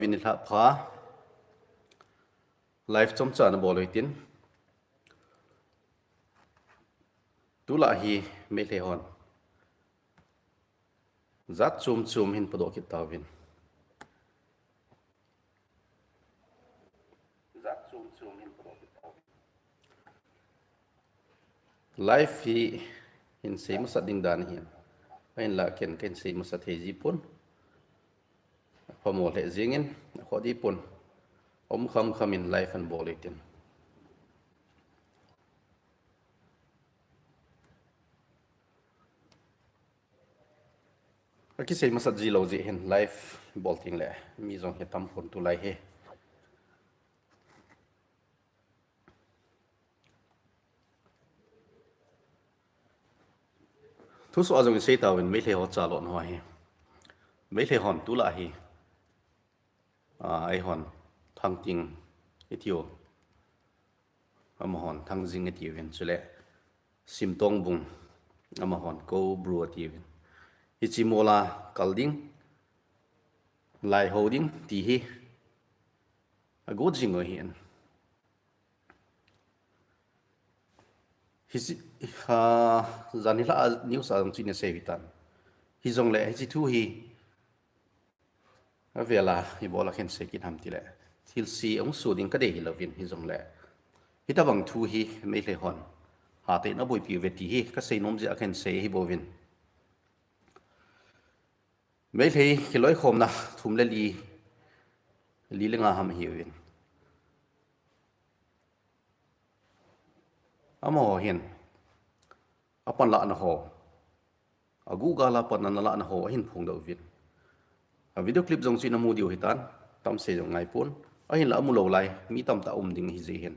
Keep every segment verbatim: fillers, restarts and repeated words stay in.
Minute lha pha. Live chomcha na bol u hitin. Tulai hi Meitei hon jat chom chom hin podoh kit tauvin. Jat chom chom hin podoh kit tauvin. Live hi hin sei masat ding dan hin. Ahinla ken ken sei masat thei ji pon. Phamol lheh jingin, akhoh di pon. Om kham kham in live an bol u hitin. Akisei masat ji lou jeh hin live bol ting le mi jong hi tam pon tulai hi. Thusoh a jong isei tauvin Meitei ho chalon ho hi. Meitei hon tulai hi. A, eihon Thangting itiu. Amahon Thangjing itiuvin chule Simtongbung amahon Koubru atiuvin. Hichi mola kal ding, lai ho ding ti hi agot jing u ahin. Hichi, ha, jan hilai a news a jong chu ina sei u hitan. Hijongle hichi thu hi avela ibola kahin sei kit ham tile, thilse ahung soh ding kadei hilouvin hijongle, hitabang thu hi Meitei hon hatah in aboipi uve ti hi kasei nom jeh a kahin sei ahi bouvin. Meitei kiloikhomna thum le li, li le nga ham ahiuvin. Amaho hin apanlahna ho, aguhgal a pan ana lahna ho ahin phongdoh uvin. A video clip jong chu ina mu diu hitan, tamsei jong ngaipon. Ahinla amu lou lai mi tamtah um ding ahi jeh hin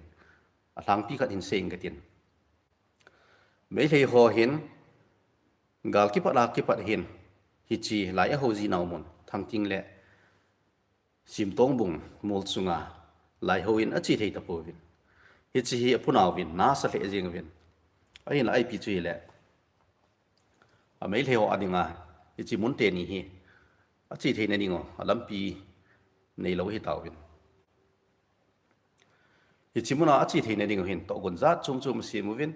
alhangpi khat hin sei inge katin. Meitei ho hin gal kipat a kipat hin hichi lai ahou jinau mun Thangting le Simtongbung mol chunga lai hou in ache thei tapouvin. Hichi hi apunauvin nasa lheh jeng uvin. Ahinla ipi chu hile, a Meitei ho a dinga hichi mun teni hi ache theina dingu alampi neilou ahitauvin. Hichi muna ache theina dingu hin tohgon jat chom chom asem uvin.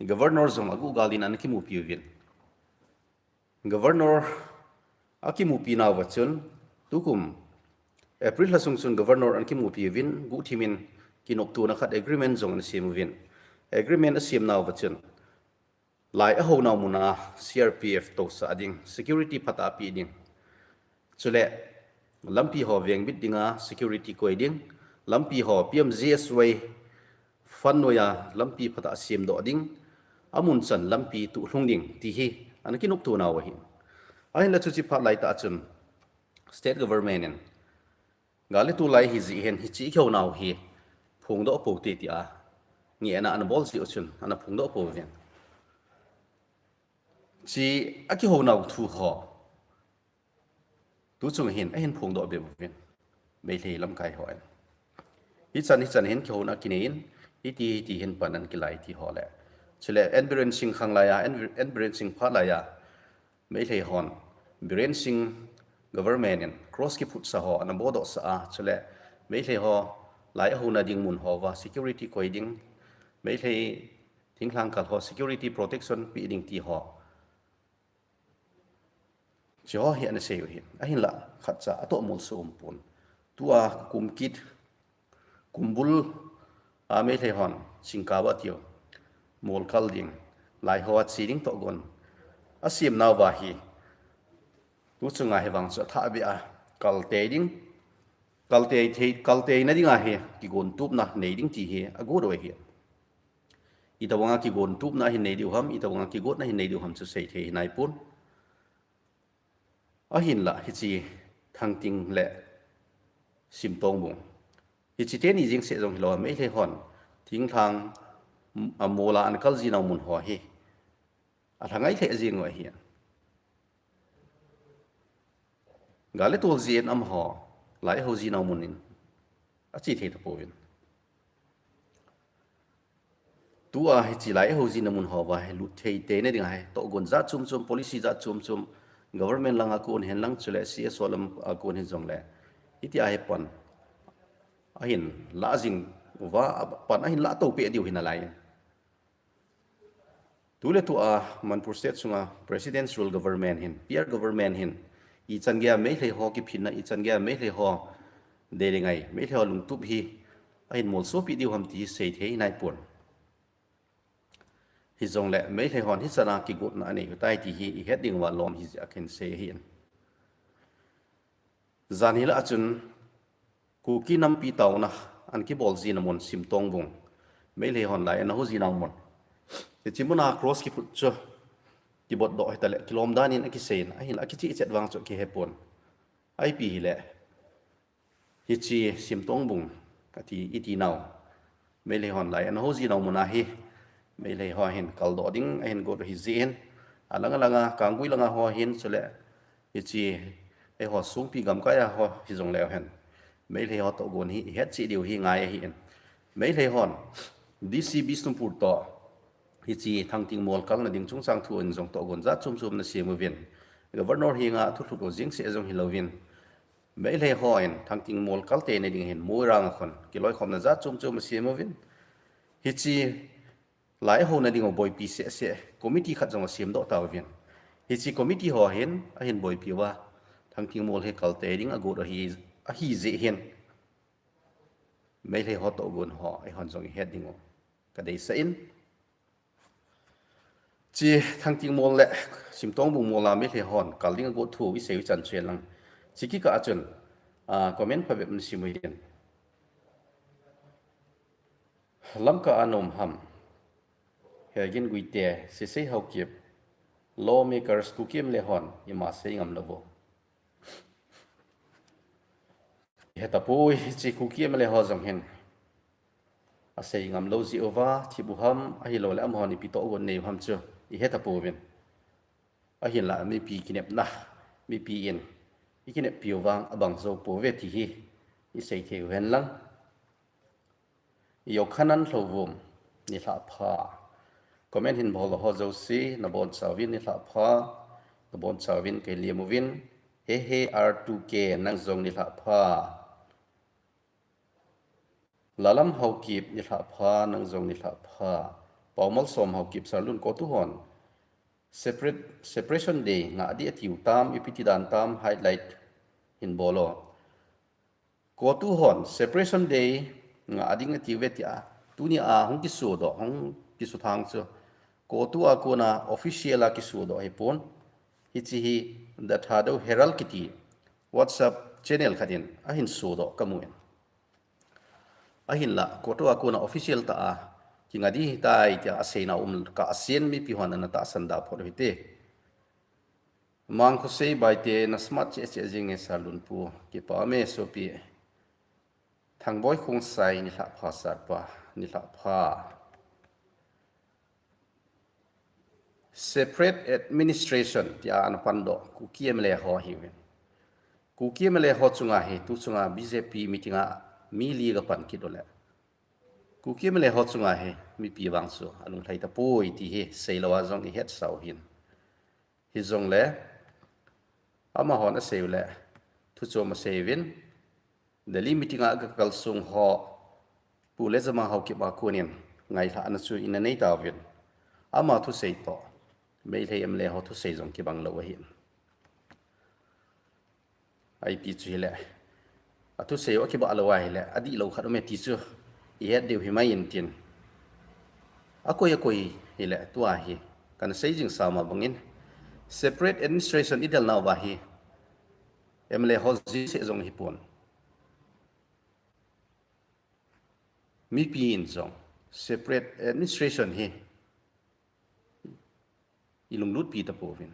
Governor jong aguhgal in ana kimupi uvin. Governor akimupi nauva chun, tukum April lha sung chun Governor ana kimupi uvin, guhthim in kinoptona khat agreement jong ana sem uvin. Agreement asem nauva chun, lai ahou nau muna C R P F tousah ding, security phatah a pe ding. Chule, lampi ho vengbit dinga security koi ding, lampi ho P M G S Y fund noiya lampi phatah a semdoh ding, amun chan lampi tuhlung ding, ti hi ana kinopto nau ahi. Ahinla chuche phat laitah chun, state government in, gal le tol ahi jeh hin hichi kihou nau hi phongdoh pou hite tia ngehna ana bol jeh u chun ana phongdoh pouvin. Hichi akihou nau thu ho tuchung hin ahin phongdoh bep uvin, Meitei lamkai hon. Hichan, hichan hin kihouna kinei in, hiti, hiti hin pan ana kilai ti ho le. Chule N Biren Singh khang laiya, N, N Biren Singh phat laiya, Meitei hon Biren Singh government in cross kiphutsa ho ana bodohsa a, chule Meitei ho lai ahouna ding mun houva security koi ding, Meitei thinglhang kal ho security protection pe ding ti ho. Hichi ho hi ana sei u ahi. Ahinla khatcha atoh molso um pon. Tua kum kit, kum bul a Meitei hon Chingkaba tiu mol kal ding, lai ho a che ding tohgon asem nauva hi, tuchunga hivang chu athahbeh a kal tei ding, kal tei thei, kal teina dinga hi kigontupna nei ding ti hi agot u ahi. Itobanga kigontupna ahin nei diu ham, itobanga kigotna ahin nei diu ham chu seithei hinaipon. Ahinla hichi Thangting le Simtongbung, hichi teni jeng seh jong hilou, Meitei hon thinglhang a mola ana kal jinau mun ho hi alhangai lheh jeng u ahi. Gal le tol jeh in amaho lai ahou jinau mun in ache thei tapouvin. Tua hichi lai ahou jina mun houva hi lut thei teina dinga hi tohgon jat chom chom, policy jat chom chom, government langa kon hen lang chule C S O lama kon hen jongle, Hitia hi pan ahin lah jing uva, pan ahin lah to peh diu hi nalai. Tuletua Manipur State sunga President's Rule Government hin, P R Government hin, ichan geiya Meitei ho kiphinna, ichan geiya Meitei ho dei le ngai, Meitei ho lungtup hi ahin molsopi diu ham ti hi seithei naipon. Hijongle Meitei hon hichan a kigotna anei u tai ti hi ihet diu va lom hi jeh a kahin sei ahi. Jan hilah a chun Kuki nampi taona ana kibol jina mun Simtongbung, Meitei hon lai ana hou jina mun. Hiche muna cross kiphut chu kibotdoh hitaleh kilom danin akiseiyin, ahinlah akichih chet vang chu kihepon. Ipi hileh, hiche Simtongbung ati, iti nau, Meitei hon lai ana hou jina muna hi Meitei ho hin kaldoh ding ahin got u ahi jeh in, alang alanga, Kanggui langa ho hin chuleh hiche eiho Songpi gamkaiya ho hijongleu hen, Meitei ho tohgon hi ihet cheh diu hi ngai ahin. Meitei hon D C Bishnupur toh hiche Thangtingmol kalna ding chungchang thu in jong tohgon jat chom chom ana sem uvin, Governor henga thulhut u jeng seh jong hilouvin, Meitei hon Thangtingmol kal teina ding hin Moirang a khun kiloikhomna jat chom chom asem uvin, hiche lai houna ding u boipi seh seh committee khat jong asemdoh tauvin, hiche committee ho hin ahin boipi uva, Thangtingmol hi kal tei ding agot u ahi, ahi jeh hin, Meitei ho tohgon ho eihon jong ihet diu kadeisah in. Hiche Thangtingmol le Simtongbung mol a Meitei hon kal ding agot thu isei u chan chu hilang. Hiche kikah a chun, ah, comment phabep nasim uvin. Lamka a na um ham? Hergin Guite, Sesei Haokip, lawmakers Kuki M L A hon ima sei ngam lou vo. Ihetapoi, hiche Kuki M L A ho jong hin asei ngam lou jeh uva thip u ham, ahilouleh amahon ipi tohgon nei u ham chu ihetapouvin. Ahinlah mipi kinepna, mipi in ikineppi u vang abang jou pouve ti hi isei thei u hen lang. Yokhanan Lhouvum, nilhah pha. Comment hin bol ho jouse, nabonchauvin nilhah pha, nabonchauvin kahin lem uvin. He he R two K, nang jong nilhah pha. Lalam Haokip, nilhah pha, nang jong nilhah pha. Paumalsom Haokip, Sarlun, CoTU hon separate, Separation Day ngah ding atiu tam, ipi ti dan tam, highlight hin bol o. CoTU hon Separation Day ngah ding atiu ve tia, tuni a hung kisodoh, hung kisuthang chu CoTU a kona official a kisodoh ahipon. Hiche hi The Thadou Herald kiti WhatsApp channel khat in ahin sodoh kamu in. Ahinlah, CoTU a kona official tah a kingah ding ahitai tia aseina um kah a, asen mipi hon ana tahsan da phot u hite. Mangkhosei Baite, na smart cheh cheh jing e Sarlun pu, kipah e sopi. Thangboi Khongsai, nilhah pha sir pa, nilhah pha. Separate administration tia ana pandoh Kuki M L A ho ahiuvin. Kuki M L A ho chunga hi tu chunga B J P meeting a mi li aga pan kit uleh, Kuki M L A ho chunga hi mipi vang chu alunglhai tapoi ti hi seilou a jong ihetsau hin. Hijongle amahon asei uleh thu chom asei uvin, Delhi meeting a aga kalsong ho, Pu Lejama Haokip a konin ngailhahna chu ina nei tauvin. Ama thusei toh Meitei M L A ho thusei jong kibang lou ahin. Ipi chu hileh, athusei u akibah lou ahileh, adihlou khat um e ti chu ihet diu himai intin. Akoi akoi hileh tua hi kana sei jing sama bangin, separate administration idel nauva hi M L A ho jeng seh jong hipon. Mipi in jong separate administration hi ilunglutpi tapouvin.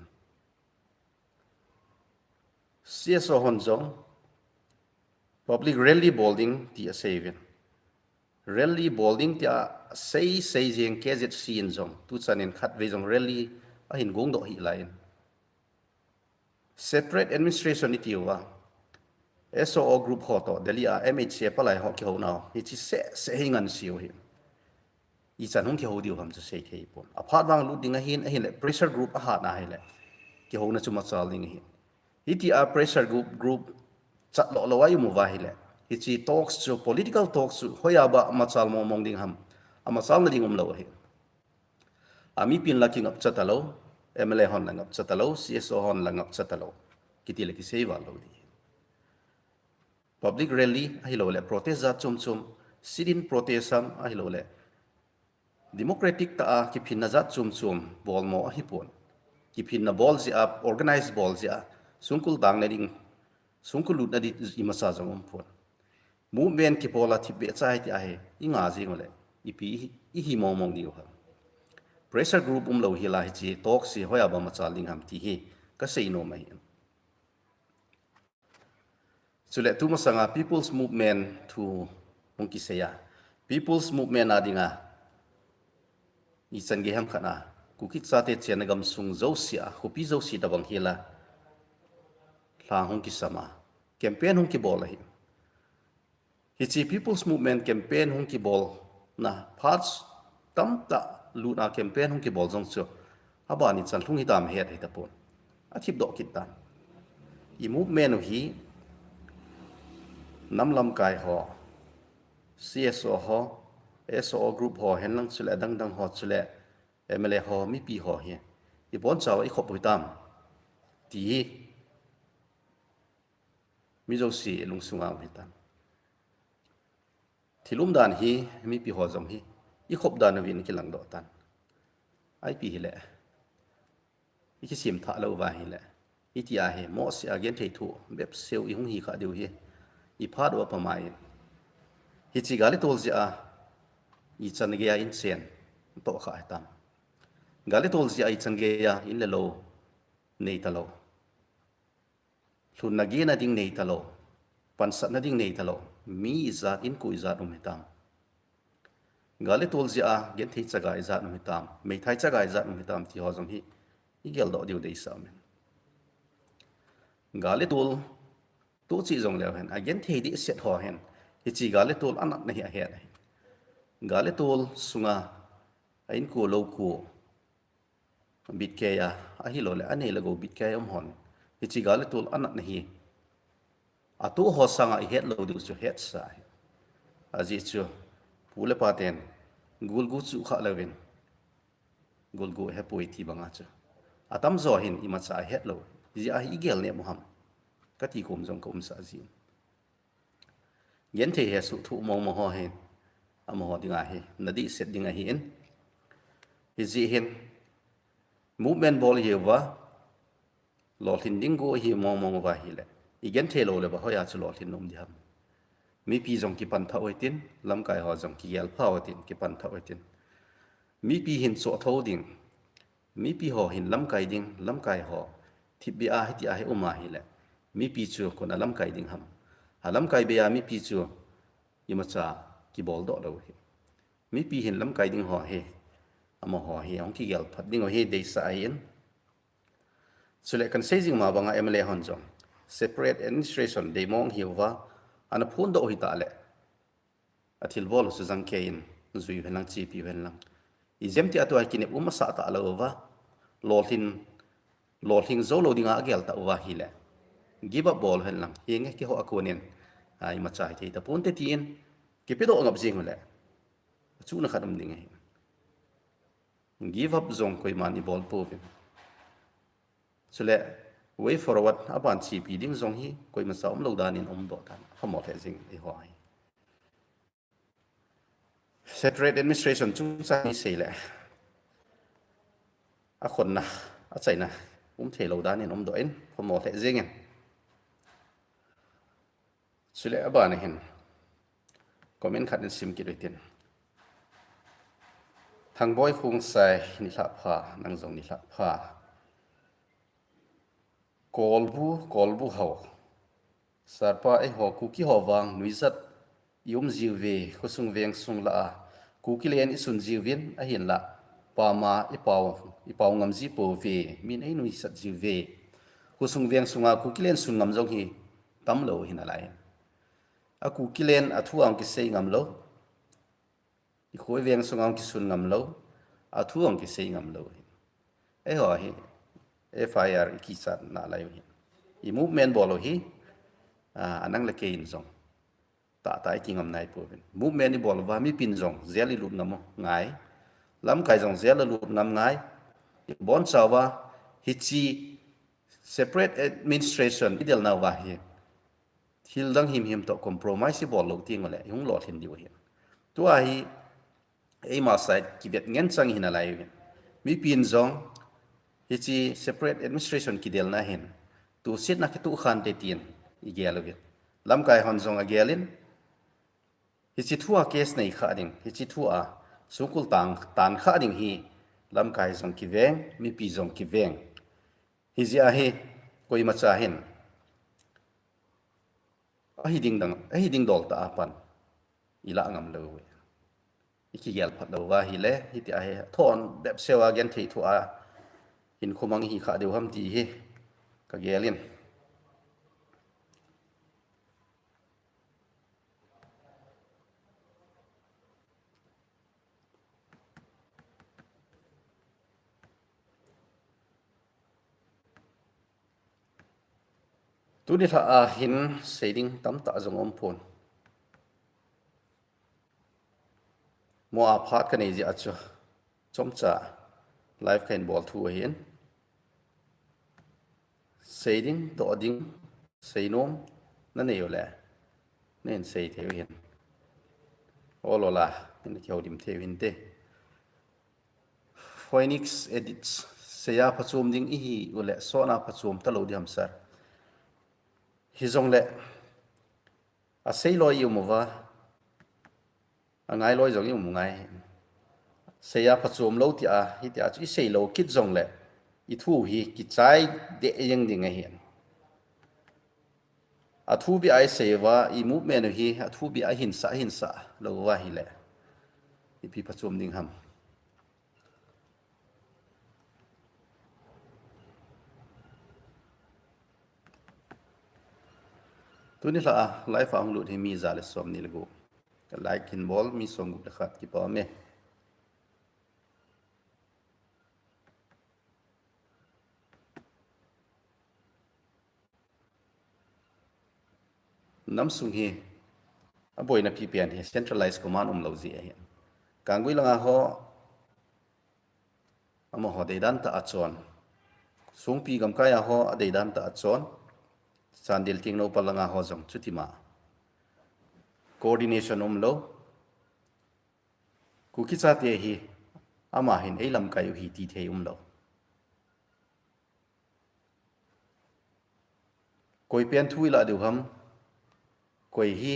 C S O hon jong public rally bol ding ti asei uvin. Rally bol ding tia sei sei jeng K Z C in jong tuchan in khatvei jong rally ahin gongdoh hih laiyin. Separate administration iti uva, S O O group ho toh Delhi a M H A palai ho kihouna u hiche seh seh hi ngansi u hi. Ichan hung kihou diu ham chu seithei pon. Aphat vang lut ding ahin, ahinleh pressure group ahat na hileh kihouna chu machal ding ahin. Hitia pressure group, group sat lo lo a i um uva ahile, hiche talks chu, political talks chu hoiya ba machal mong mong ding ham, amachal na ding um lo ahi. A mipin la kingapcha talou, M L A hon la ngapcha talou, C S O hon la ngapcha talou, kiti le kisei val lou ding. Public rally ahilou le protest jat chom chom, sit-in protest ham ahilou le democratic tah a kiphinna jat chom chom bol mo ahipon. Kiphinna bol jeh a, organize bol jeh a, songkul tang na ding, songkul lutna ding imacha jong um pon. Movement kibol a thipbeh cha hiti ahi, i nga jing u le, ipi i, i hi mong mong diu ham. Pressure group um lou hi la hiche talks hi hoiya ba machal ding ham ti hi ka sei nom ahi. Chule tumasanga People's Movement thu hung kisei a. People's Movement a dinga ichan gei ham khat a, Kuki chate chenna gamsung jouse a, khopi jouse tabang hi la, lha hung kisam a, campaign hung kibol ahi. Hiche People's Movement campaign hung kibol na, phat tamtah lutna campaign hung kibol jong chu, aban ichan lhung hitam het hita pon. Athip doh kit tan. I movement u hi nam lamkai ho, C S O ho, S O group ho, henlang chule adang dang ho, chule M L A ho, mipi ho hi ibon chauva ikhop u hitam ti hi mi jouse lungsunga um hitan. Thil umdan hi mipi ho jong hi ikhop dan uvin kilang doh tan. Ipi hile, i kisem thah lou uva ahile, iti ahi, mohseh a genthei thu bep seu i hung hi kha diu hi, i phat u apha mai. Hiche gal le tol jeh a ichan gei a inchen toh kha hitam. Gal le tol jeh a ichan gei a in le lou nei talou. Lhunna gena ding nei talou, pansatna ding nei talou, mi ijat, inko ijat um hitam. Gal le tol jeh a genthei chaga ijat um hitam, meithai chaga ijat um hitam ti ho jong hi i geldoh diu deisah um in. Gal le tol tu chi jong leu hen, agenthei dehset ho hen, hiche gal le tol anatna hi ahet ahi. Gal le tol sunga a inko lou ko, bitkei a, ahilou le anei le gou bitkei a um hon, hiche gal le tol anatna hi atoh ho sanga ihet lou diu chu hetsa ahi. Ajeh chu pu le pa ten gulgu chu kha louvin gulgu hepoi ti banga chu atamjo hin imacha ahet lou jeh a hi igel nem u ham kati kom jong ka umsah jin. Genthei hesoh thu mong mong ho hin amaho dinga hi na dehset ding ahin. Hijeh hin movement bol hiuva, lolhin ding go hi mong mong uva ahile, i genthei lou le ba hoiya chu lolhin um ding ham. Mipi jong kipan thah u hitin, lamkai ho jong kigel pha u hitin, kipan thah u hitin. Mipi hin choh tho ding, mipi ho hin lamkai ding, lamkai ho thipbeh a hiti a hi um ahile, mipi chu koin alamkai ding ham. Alamkai beh a mipi chu imacha kibol doh lou hi. Mipi hin lamkai ding ho hi, amaho hi hung kigel phat ding u hi deisah ahin. Chule kan sei jing ma banga M L A hon jong separate administration dei mong hiuva, ana phondoh u hitah le, athilbol u chu jangkei in jui u henlang, chepi u henlang. Ijemtia tua kinep um asah talou uva, lolhin, lolhing jou lou dinga agel tah uva ahile, give up bol u henlang, henge keiho a konin imacha hithei taponte tin kipedoh ngap jing u le, achuhna khat um ding ahi. Give up jong koiman ibol pouvin. Chule way forward, aban chepi ding jong hi koimacha umlou danin umdoh tan, aphamo lheh jing eiho hi. Separate administration chungchang isei le, akhonna, achaina um theilou danin umdoh in phamo lheh jengin. Chule abana hin comment khat in sim kit u hitin. Thangboi Khongsai, nilhah pha, nang jong nilhah pha. Kolbu, Kolbu hao. Sir pa, eiho Kuki ho vang nuijat i um jiuve, khosung vengsung lah a Kukiland i sun jiuvin ahinlah, pama i pao, i pao ngam ji pouve, min ei nuisat jiuve. Khosung vengsunga Kukiland sun ngam jong hi tamlou ahi nalai. A Kukiland a thu a hung kisei ngam lou, i kho i veng sunga hung kisun ngam lou, a thu a hung kisei ngam lou. Eiho hi F I R i kichat nalai u hi. I movement bol u hi, Ah, anang le kei in jong. Tah tah i kingam nai pouvin. Movement i bol uva, mipin jong jail i lut ngam u ngai. Lamkai jong jail a lut ngam ngai. I bonchauva, hichi separate administration i del nauva hi. Thil dang himhim toh compromise i bol lou teng uleh, i hung lolhin diu ahi. Tua hi, eima side kivet ngen chang hi nalai uvin. Mipin jong, hichi separate administration kidelna hin. Tusetna kituh khante tin i gel uvin. Lamkai hon jong agel in, hichi thua case nei kha ding, hichi thua sungkul tang, tan kha ding hi lamkai jong kiveng, mipi jong kiveng. Hijeh a hi, koimacha hin. Ahi ding dang, ahi ding dol tah a pan. I lah ngam lou uve. I kigel phat lou uva ahile, hiti ahi, thon bep seuva genthei thua hin khomang hi kha diu ham ti hi. Ka gel in. Tuni lha a hin sei ding tamtah jong um pon. Mo a phat ka nei jeh a chu. Chomcha live ka hin bol thu ahin. Sei ding, doh ding, sei nom, na nei uleh. Na hin sei thei u hin. Ol ol a, hin kihoulim thei u hinte. Phoenix Edits, seiya phachom ding ihi uleh, sona phachom talou diham sir. Hijongleh, asei loi i um uva, angai loi jong i um u ngai. Seiya phachom lou tia, hitia chu i sei lou kit jongleh, i thu hi kichai deh jeng ding ahi. Athu beh a i sei uva, i movement u hi, athu beh a hinsah, hinsah lou uva ahileh. Ipi phachom ding ham. Tuni lha a, live a hung lut hi mi ja le somni le gup. Ka like hin bol, mi somgup le khat kipa ume. Nam sung hi, aboina pipen hi, centralized command um lou jeh ahi. Kanggui langa ho, amaho deidan tah a chon. Songpi gamkai a ho, adeidan tah a chon. Chandel Tengnoupal langa ho jong chutima. Coordination um lou. Kuki chate hi, ama hin ei lamkai u hi ti thei um lou. Koi pen thu i lah diu ham, koi hi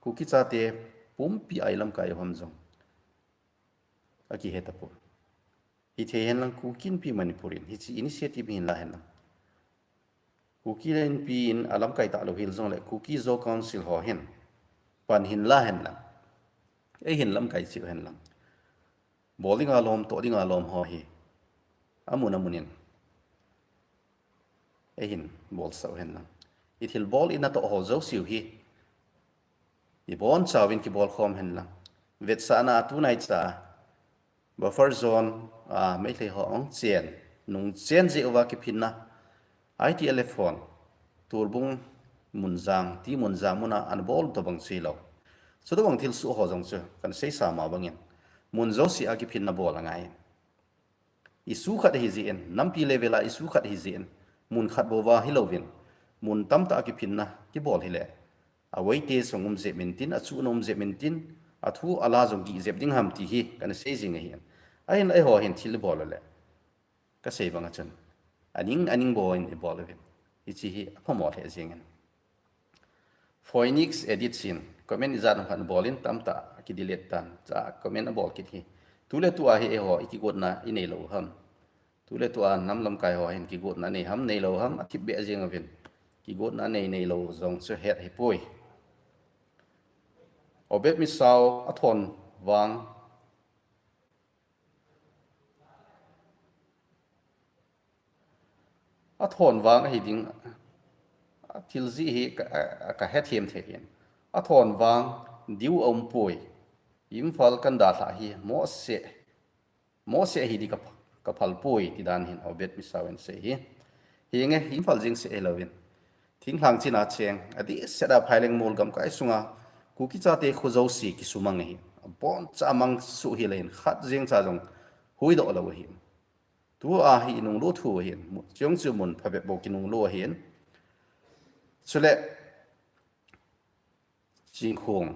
Kuki chate pumpi a i lamkai u ham jong akihe tapon. Hithei hen lang Kuki Inpi Manipur in, hichi initiative hin la hen lang. Kuki Inpi in alamkai talou hel jongleh Kuki Zo Council ho hin pan hin la hen lang. Ei hin lamkai cheh u hen lang. Bol dinga lom, toh dinga lom ho hi. Amun amun in. Ei hin bolsah u hen lang. I thilbol i natoh ho jouse u hi. I bonchauvin kibolkhom hen lang. Vetsahna a tunaicha. Buffer zone a Meitei ho ahung chen. Nung chen jeh uva kiphinna. I T L F hon. Turbung Munjang, T Munjang muna ana bol tobang chilou. Chutobang thilsoh ho jong chu. Kana seisa ma bangin. Mun jouse a kiphinna bol angai. Issue khat ahi jeh in, nampi level a issue khat ahi jeh in, mun khat bou va hilouvin, mun tamtah a kiphinna kibol hileh. Aweite song um jep intin, achuhna um jep intin, athu ala jong gih jep ding ham ti hi, kana sei jing ahi. Ahinla eiho hin thil ibol uleh. Kasei banga chun. Aning, aning bou in ibol uvin. Hichi hi, aphamo lheh jingin. Phoenix Edit sin, comment ijat ham khat bol in tamtah, kidelete tan, cha comment abol kit hi. Tule tua hi eiho, ikigotna inei lou ham. Tule tua nam lamkai ho hin kigotna nei ham, nei lou ham, athip beh jing uvin. Kigotna nei, nei lou jong chu het hipoi. Obed Misao, athon vang, Athon vang ahi ding, athil jih hi ka, a, a, kahethem thei in. Athon vang diu aumpoi. Imphal kandalhah hi mohseh, mohseh ahi di ka, kaphalpoi, tidan hin Obed Misao in asei hi. Hinge, Imphal jeng seh hilouvin. Thinglhang chin a cheng, adehset a Phaileng mol gamkai sunga Kuki chate kho jouse kisumang ahi. Aboncha mang suh hile hin khat jeng cha jong huidoh lou ahi. Tua hi inunglut thu ahin, chujong chu mun phabep bou kinunglut ahin. Chule Chingkhong,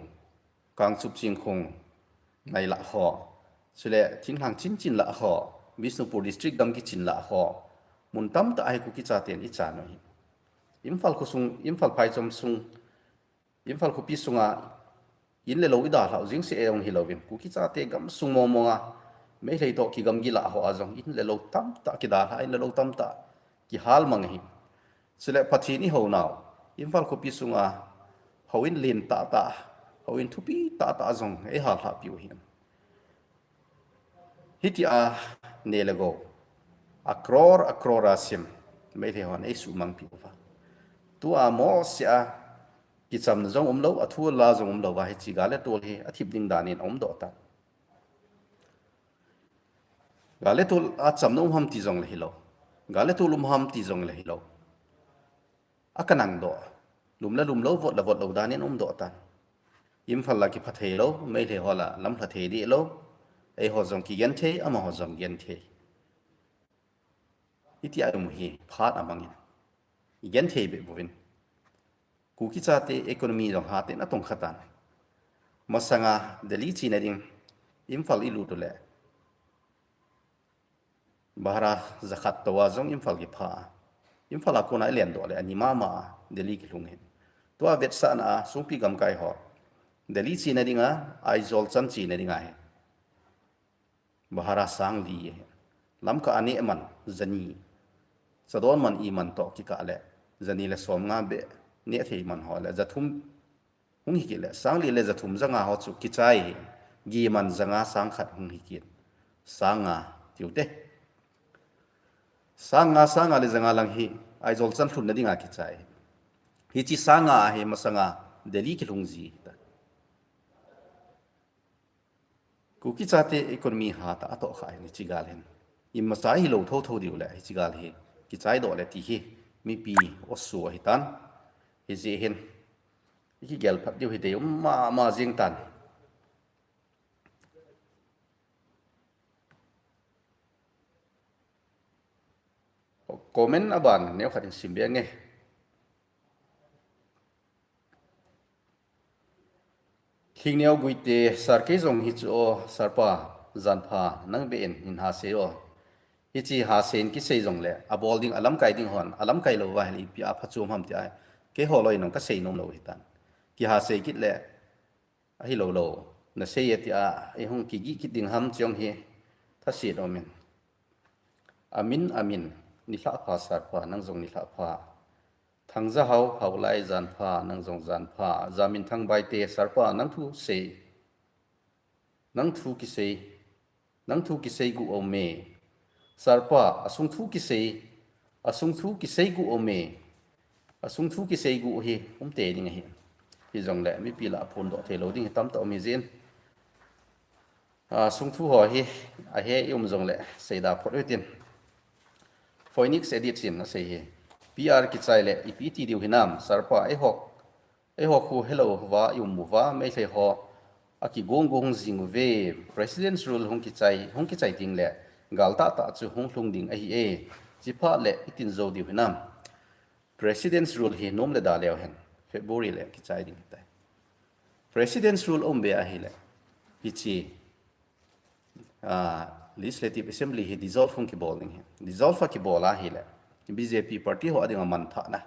Kangchup Chingkhong, Nailah ho. Chule Thinglhang chinchin lah ho, Bishnupur District gamgi chin lah ho. Mun tamtah a hi Kuki chaten ichan u ahi. Imphal khosung, Imphal phaicham sung, Imphal khopi sunga in le lou idalhah u jeng seh jong hilouvin, Kuki chate gamsung mong mong a, Meitei toh kigamgi lah ho a jong in le lou tamtah kidalhah, in le lou tamtah kihal mang ahi. Chule Pathen ihounau, Imphal khopi sunga houin len tahtah, houin thupi tahtah jong eihallhah piu ahi. Hitia neh le gou, a crore, a crore a sim, Meitei hon eisumang piu va. Tua mosea kichamna jong umlou, athu la jong umlou va, hiche gal le tol hi athip ding danin aumdoh tan. Gal le tol a chamna um ham ti jongle hilou. Gal le tol um ham ti jongle hilou. Akanang doh. Lum le lum lou, vot le vot lou danin aumdoh tan. Imphal la kipha thei lou, Meitei ho la lamlha thei deh lou. Eiho jong kigenthei, amaho jong genthei. Hitia imu hi phat amangin. Igenthei beh bouvin. Kuki chate economy jong haten atongkha tan. Masanga Delhi chena ding, Imphal ilut uleh bhara jakhat tou a jong Imphal kipha. Imphal a kona ilendoh le ani mama a Delhi kilhung ahin. Tua vetsahna a Songpi gamkai ho Delhi chena dinga, Aizawl chan chena dinga hi bhara sangli ahi. Lamkah a neh man jani, chadon man iman toh kikah le jani le somnga beh neh thei man ho le jathum hung hi kit le, sangli le jathum janga ho chu kichai hi, gi man janga sangkhat hung hi kit. Sangnga tiu te. Sangnga, sangnga le janga lang hi Aizawl chan lhunna dinga kichai hi. Hiche sangnga a hi masanga Delhi kilhung ji ahitai. Kuki chate economy hatah a atohkhah ahin hiche gal hin. Imacha hilou thotho diu le hiche gal hi kichai doh le ti hi mipi osu ahitan. Hijeh hin ikigel phat diu hi deium mama jeng tan. Comment aban neokhat in simbe nge. Thingneo Guite, sir kei jong hichu o, sir pa, janpha, nang beh in hin hasei o. Hiche hasei in kisei jongle, abol ding, alamkai ding hon, alamkai lou va hile ipi a phachom ham tia keiho loi nong kasei nom lou hitan. Kihasei kit le, ahilou lou, nasei e tia eihung kigih kit ding ham chong hi thaset aumin. Amin, amin, nilhah pha sir pa, nang jong nilhah pha. Thangjahao, Haolai, janpha, nang jong janpha. Jaminthang Baite, sir pa, nang thu sei, nang thu kisei, nang thu kisei gu aume. Sir pa, asung thu kisei, asung thu kisei gu aume. Asung thu kisei gu hi umtei ding ahi. Hijongle mipi lah a phondoh theilou ding hi tamtah um hijeh in. A, sung thu ho hi, ahe i um jongle, seida phot u hitin. Phoenix Edit in asei hi. PR kichai le, ipi ti diu hinam, sir pa, eiho, eiho khu helou uva, i um uva, Meitei ho, akigong gong jing uve, President's Rule hung kichai, hung kichai ding le, gal tahtah chu hung lhung ding ahi e, chiphat le, itin jou diu hinam. President's Rule hi nom le da leu hen, February le kichai ding hitai. President's Rule um be ahile, hiche, ah, Legislative Assembly hi dissolve hung kibol ding ahi. Dissolve akibol ahile, BJP party ho adinga manthahna.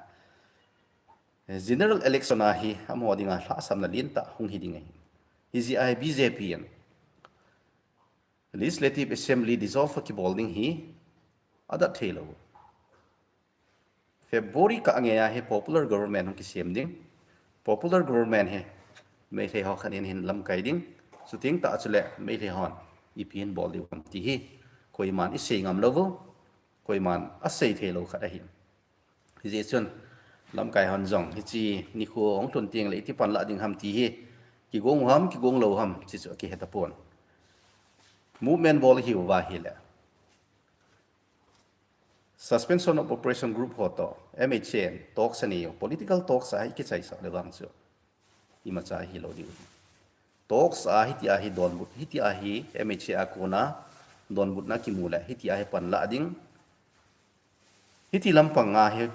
General election a hi, amaho dinga lhahsamna lentah hung hi ding ahi. Hijeh a hi BJP in Legislative Assembly dissolve akibol ding hi adat theilou. February kah ngei a hi popular government hung kisem ding. Popular government hi Meitei ho khat in hin lamkai ding. Chuteng tah chule Meitei hon ipi hin bol diu ham ti hi koiman isei ngam lou u. Koiman asei theilou khat ahi. Hijeh chun lamkai hon jong hiche nikho hung lhun teng le iti panlah ding ham ti hi kigong u ham, kigong lou u ham, chuchu akihe tapon. Movement bol ihiuva ahile, Suspension of Operation group ho toh M H A in talks anei u, political talks a hi kichaisah le vang chu imacha hilou diu. Talks a hitia hi donbut, hitia hi M H A a kona donbutna kimu le hitia hi panla ding. Hiti lampang a hi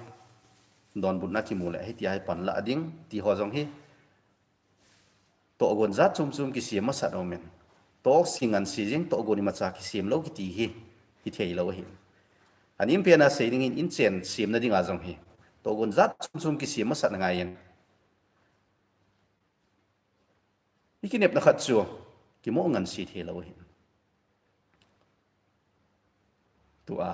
donbutna kimu le hitia hi panla ding ti ho jong hi tohgon jat chom chom kisem masat aumin. Talks kinganse jing, tohgon imacha kisem lou kiti hi hithei lou ahi. Anem pen a sei dingin inchen semna dinga jong hi tohgon jat chom chom kisem masat angaiyin. Ikinepna khat chu kimo nganse thei lou ahi. Tua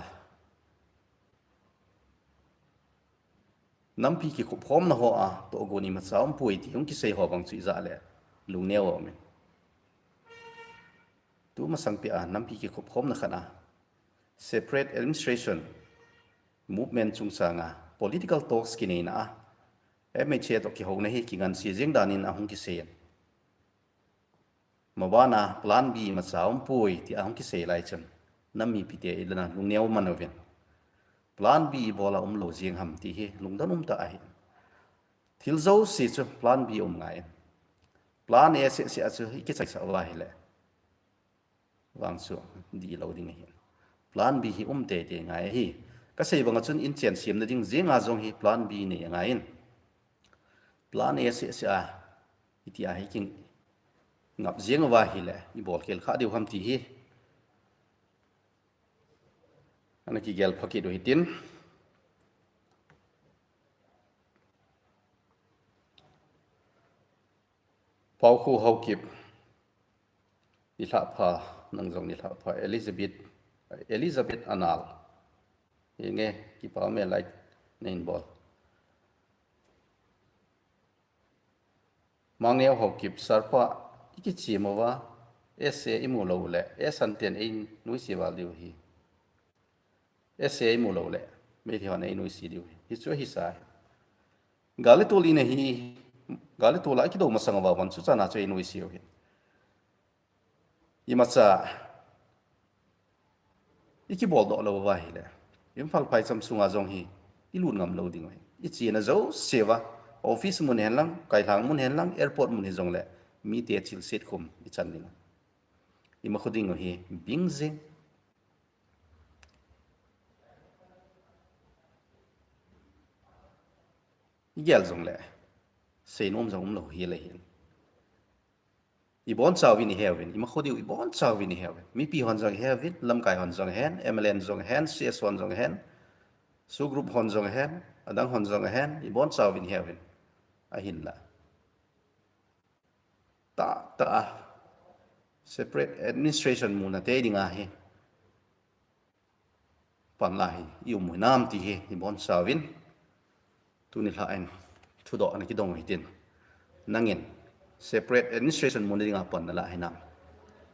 nampi kikhopkhomna hoa tohgon imacha umpoi ti hung kisei ho vang chu ijah le lungneo aumin. Tumasang pia nampi kikhopkhomna khat a separate administration movement chungchanga political talks kineina a M H A toh kihouna hi kinganse jing danin ahung kiseiyin. Mabana plan B imacha umpoi ti ahung kisei lai chun nam mipite ilana lungneo man uvin. Plan B ibola umlou jing ham ti hi lungdon umtah ahi. Thil jouse chu plan B um ngaiyin. Plan A seh seh a chu ikichaisah uva ahile vang chu dihlou ding ahi. Plan B hi um teitei ngai ahi. Kasei banga chun inchen semna ding jenga jong hi plan B nei angaiyin. Plan A seh seh a hitia hi kingap jing uva ahile ibol khel kha diu ham ti hi ana kigel phakit u hitin. Paukhu Haokip, nilhah pha, nang jong nilhah pha, Elizabeth, Elizabeth Anal. Hinge, kipa ume, like neihin bol. Mangneo Haokip, Sir pa, ikichem uva, S A imu lou le, S A ten einuisat val diu ahi. S A imu lou le, Meitei hon einuisat diu ahi. Hichu hisa ahi. Gal le tol ina hi, gal le tol a ikidou masang uva vang chu chana chu einuisat u ahi. Imacha ikibol doh lou uva ahile Imphal phaicham sunga jong hi ilut ngam lou ding ahi. Ichena jouse uva, office mun hen lang, kailhang mun hen lang, airport mun hijongle mite chilset khum ichan ding. Imakho ding u hi bing jing. Igel jongle seinom jong umlou hile hin. Ibonchauvin iheuvin, imakho diu ibonchauvin iheuvin. Mipi hon jong iheuvin, lamkai hon jong hen, M L A hon jong hen, C S O hon jong hen, SoO group hon jong hen, adang hon jong hen, ibonchauvin iheuvin. Ahinla tahtah a separate administration muna tei dinga hi panla hi ium u hinam ti hi ibonchauvin. Tuni lha in thudoh ana kidong u hitin. Nangin separate administration muna dinga pan nalah hinam,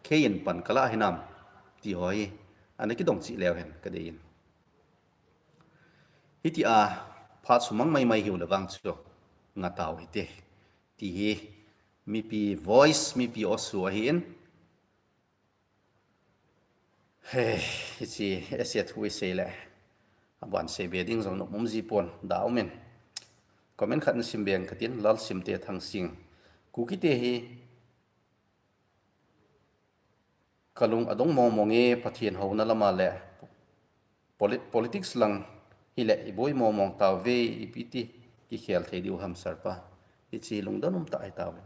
keiin pan kalah hinam ti ho hi ana kidong cheh leu hen kadeiyin. Hitia phat sumang maimai hiu le vang chu ngatau hite ti hi mipi voice, mipi awsu ahin. He, hiche S A thu isei le aban seibe ding jong nom um jipon, da umin. Comment khat nasim beng katin, Lalsimte Thangsing. Kukite hi kalung adong mong mong e, Pathen houna lama le politics lang hile iboi mong mong tauve, ipi ti kikhel thei diu ham Sir pa. Hiche lungdon umtah hitauve.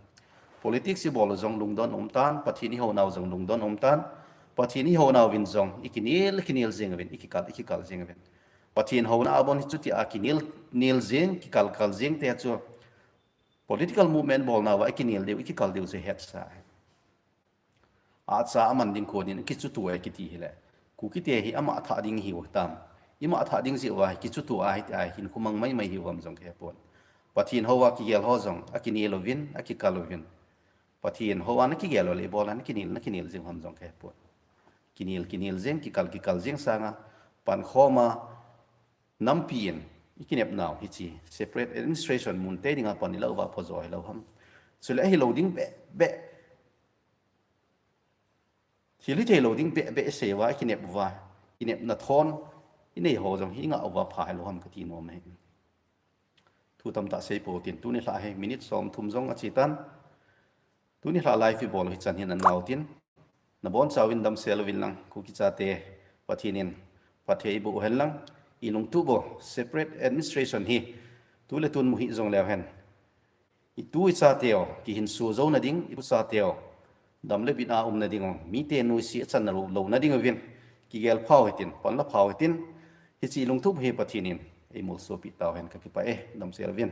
Politics ibol u jong lungdon umtan, Pathen ihounau jong lungdon umtan. Pathen ihounauvin jong ikinel kinel jeng uvin, ikikal ikikal jeng uvin. Pathen houna abon hi chutia kinel nel jeng, kikal kal jeng te chu political movement bolnauva ikinel diu, ikikal diu chu hetsa. Acha aman ding konin kichuto e kiti hile, Kukite hi ama thah ding hiu hitam? Ima thah ding jeh uva kichuto a hitia hinkho mang maimai hiu ham jong kahepon. Pathen houva kigel ho jong akinel uvin, akikal uvin. Pathen houva nakigel u le ibola nakinel, nakinel jeng ham jong kahepon. Kinel kinel jeng, kikal kikal jeng sanga pankhoma nampi in ikinepnau hiche separate administration mun tei dinga pan ilah uva phojo hilou ham? Chule ahilou ding beh beh, thil hithei lou ding beh beh isei uva, ikinep uva, kinepna thon inei ho jong hi nga uva pha helou ham kati nom e. Thu tamtah sei pou tin, tuni lha hi minute som thum jong achi tan. Tuni lha live ibol hi chan hin anau tin. Nabon chauvin damsel uvin lang, Kuki chate Pathen in phatthei eiboh hen lang, ilungtup u separate administration hi tule tun muhi jong leu hen, itu ichateu kihinso jouna ding, itu chateu dam le bit a umna ding u, mite nuisat achan lou, louna ding uvin kigel phau hitin, panla phau hitin, hiche ilungtup hi Pathen in eimolsopi tau hen, kakipah e, damsel uvin.